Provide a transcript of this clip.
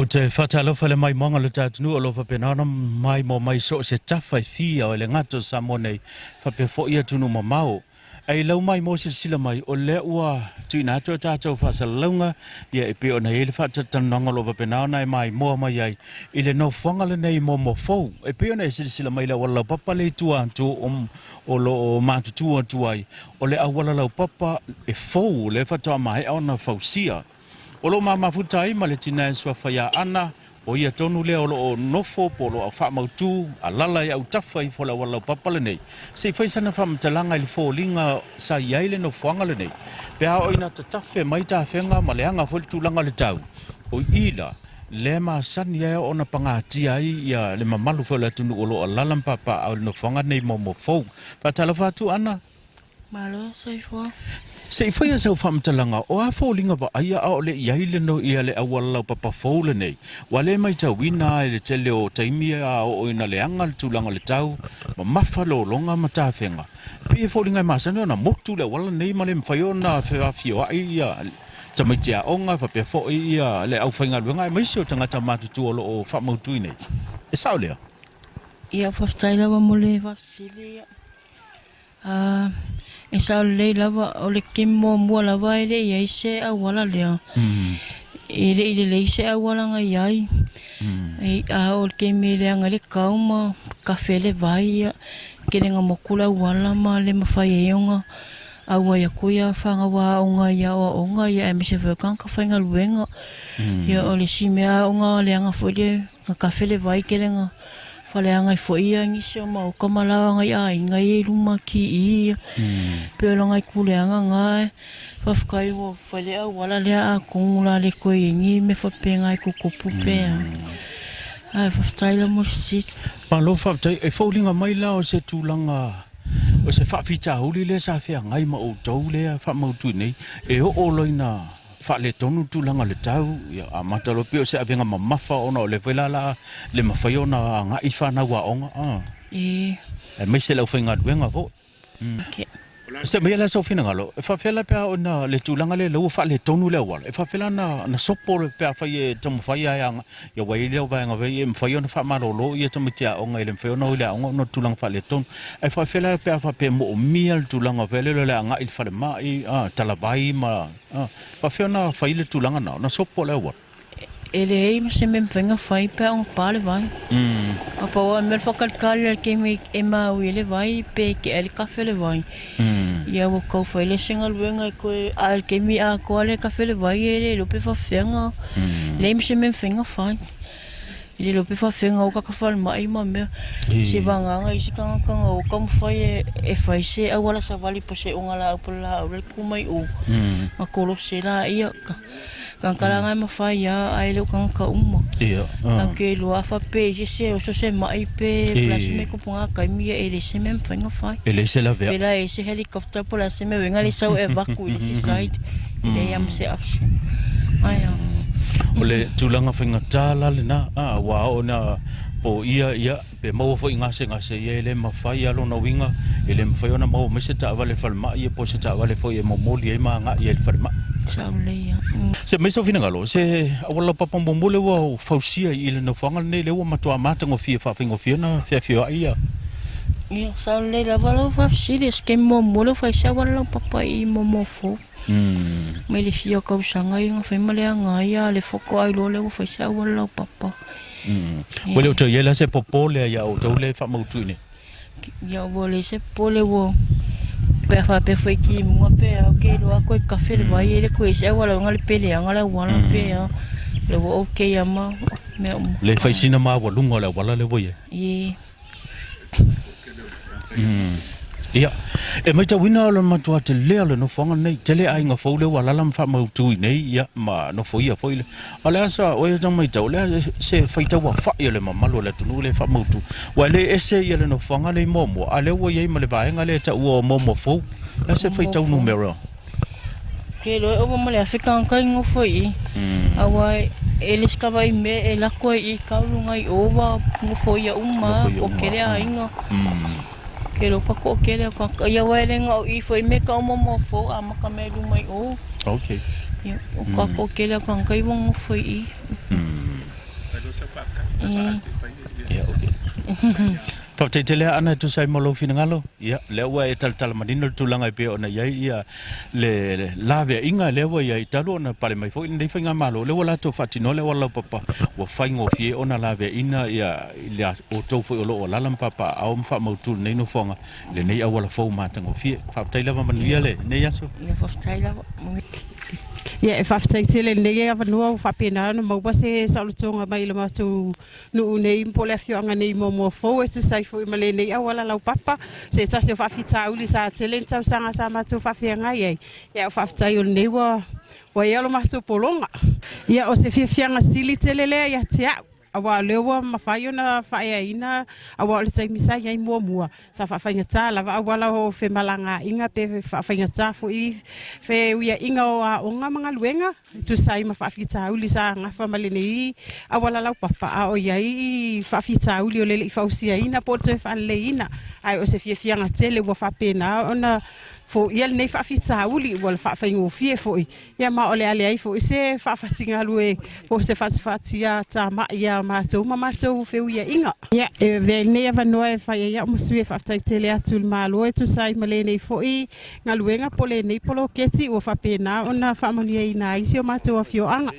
te faatalofa i le maimoaga o le ta atunuu o lo o faapena ona maimoa mai so o se tafa e fia o le gata o Samoa nei faapea foi atunuu mamao. Ae i lau maimoa silasila mai, o lea ua tuuina atu a tatou faasalalauga ia e pei ona i ai le faatalatalanoaga o lo o faapena ona e maimoa mai ai i le nofoaga lenei Moamoa Fou. E pei ona e silasila mai i le auala laupapa lea i tua atu o lo o matutu atu ai, o le auala laupapa e fou lea faatoa maea ona fausia. O lo o ma mafuta ai ma le tina e suafa ia Ana, o ia tonu lea o lo o nofo po o lo o faamautu alala i autafa ifo o le auala laupapa lenei. Se i fai sana faamatalaga i le foliga sa i ai le nofoaga lenei, pe a oo ina tatafe mai tafega ma leaga foi le tulaga o le tau, o i la lea e masani ai ona pagatia ai ia le mamalu foi o le atunuu o lo o alala ma papaaao i le nofoaga lenei Moamoa Fou. Faatalofa atu Ana. Malo soifua. Se i faia sau faamatalaga, o a foliga vaaia a o le i ai le no ia le auala laupapa fou lenei? Ua le matauina a i le tele o taimi a oo ina leaga le tulaga o le tau, mamafa lologa ma tafega. E pei e foliga e masani ona motu le auala lenei ma le mafai ona feafioai ia tamaiti aoga faapea foi ia le aufaigaluega aemaise o tagata matutua o lo o faamautu i nei. E sao lea? Ia, faafetai lava mo le faafesili. A, e sao lelei lava, o le taimi muamua lava e le i ai se auala lea. E le i lelei se auala na i ai. A o le taimi e leaga ai le kau ma kafe le vai, ia, tele ina motu le auala ma le mafai ai ona auai atu ia fanau aoga i aoaoga, ia aemaise foi o tagata faigaluega. Ia o le isi mea ona leaga foi le Na kafe le vai tele na faleaga ai foi ia nisi o maota ma lao agai aiga ia i luma ki i pei o lana kuleaga na e faafetai ua fai le auala lea atonu la le toe iai ni mea faapena e tutupu pe a ae faafetai la mo le fesili. Malo faafetai. E foliga mai la o se tulaga o se faafitauli lea sa feagai ma outou lea faamautu nei e oo loa ina faaletonu le tulaga o le tau, ia amata loa pei o se avega mamafa ona o lea foi la la le mafai ona agai fanau aoga, a. E. Aemaise le aufaigaluega foi. Se maia la sau finagalo, e faafefea la pe a oo ina le tulaga lea ua faaletonu le auala, e faafefea la ona sopo pe afai e taumafai lava e agai, ia ua i ai lea vaega foi e mafai ona faamalolo ia tamaiti aoga e le mafai ona o i le aoga ona o le tulaga faaletonu. Ae faafefea la pe a faapea e moomia le tulaga foi lea o le agai i le falemai, a, talavai ma A faafefea ona fai le tulaga na, ona sopo le auala? E leai ma se mea e mafai ona fai pe a ona pa le vai. A pau lava le mea o le faatalitali i le taimi e maui ai le vai pe tea ai le kafe le vai. Ia ua tau fai lea o se galuega e toe, a o le taimi atoa lea e kafe le vai e le iloa pe faafefea ona, leai ma se mea e mafai ona fai. E le iloa pe faafefea ona o tagata falemai ma mea. Se vagana isi tagata na o taumafai e fai se auala savali po o se ogalaau po o le laau la e tu mai o, ona kolose laia. Tagata la na e mafai lava ae le o tagata uma. Latou te iloa a faapea e i ai se oso se mai pe o le a se mea e tupu i na taimi, ia e leai se mea e mafai ona fai. E leai se lavea. Pe la e i ai se helicopter po o le a se mea, uiga le sau e avatu i le isi side. E leai lava ma se option. Ae a. O le tulaga faigata la lena, a, ua oo ina poia, ia, pe maua foi i gasegase, ia e le mafai lava lona uiga, e le mafai ona maua mai se taavale i le falemai, ia po o se taavale foi e momoli ai ma agai ai i le falemai. Sao lelei lava. Se mai sau finagalo, se auala laupapa muamua lea ua fausia i le nofoaga lenei, lea ua matua matagofie faafaigofie ona feafioai ia. Ia, sao lelei lava lau faafesili, o se taimi muamua lea ua fai se auala laupapa i Moamoa Fou. Mai le fia o tausaga ia na fai ma leaga ai, a o lea faatoa iloa lea ua fai se auala laupapa. Ua le o toe i ai la se popole ia outou lea e faamautu i inei? Ia ua leai se popole ua pe a faapea foi i timuga pe a, ou te iloa atu e kafe le vai e le toe i ai se auala ona le peleaga le auala pe a. O lea ua okay lava ma mea uma. Le fai sina maualuga o le auala lea ua i ai? Ie. Ia, e matauina o le matua tele o le nofoaga lenei, tele aiga fou lea ua alaala ma faamautu i nei, ia, ma nofoia foi le. A o le a sa oe e tau matau, o le a se faitau aofai o le mamalu o le atunuu lea e faamautu, aua e le ese ia le nofoaga lea i Moamoa, a o lea ua i ai ma le vaega lea e taua o Moamoa Fou. O le a se faitau numera? Ke iloa e ova ma le afe tagata i nofo i i. Aua e le se kava i mea e lako ai i kau luga i o ua nofoia uma a toatele aiga. Ke iloa ka toatele o tagata ia aua e le na o i foi me ka momoa fou amata mai luma i o. Okay. Ia o ka toatele o tagata ia ua nofo i i. Ia, okei. Faafetai tele Aana e tusa ai ma lou finagalo. Ia, lea ua e talatala manino le tulaga e pei ona i ai ia le laveaiga lea ua i ai talu ona pale mai foi lenei faigamalo, lea ua latou faatinoa le auala laupapa ua faigofie ona laveaiina ia i le outou foi o lo o alaala ma papaaao ma faamautu lenei nofoaga i lenei auala fou matagofie. Faafetai lava manuia lenei aso. Ia, faafetai lava. Ia, e faafetai tele i lenei avanoa ua faapena ona maua se saolotoga mai le matou nuu nei po o le afioaga nei Moamoa Fou e tusa ai foi ma lenei auala laupapa, se tasi o faafitauli sa tele ni tausaga sa matou faafeagai ai. Ia, o faafetai o lenei ua i ai lo matou pologa. Ia, o se fiafiaga sili tele lea ia te au, aua o lea ua mafai ona faaeaina, aua o le taimi sa i ai muamua, sa faafaigata lava auala o femalagaaiga pe faafaigata foi feuiaiga o aoga ma galuega e tusa ai ma faafitauli sa gafa ma lenei auala laupapa, a o i ai faafitauli o le lei fausiaina po o le toe faaleleiina. Ae o se fiafiaga tele ua faapena ona foia lenei faafitauli, ua faafaigofie foi, ia ma o le a leai foi se faafatigalu po o se fatifati tamai ia matou ma matou feuiaiga. Ia, e avea lenei avanoa e fai ai au ma sui e faafetai tele atu i le Malo e tusa ai ma lenei foi galuega po o lenei poloketi ua faapena ona faamanuiaina ai si o matou afioaga.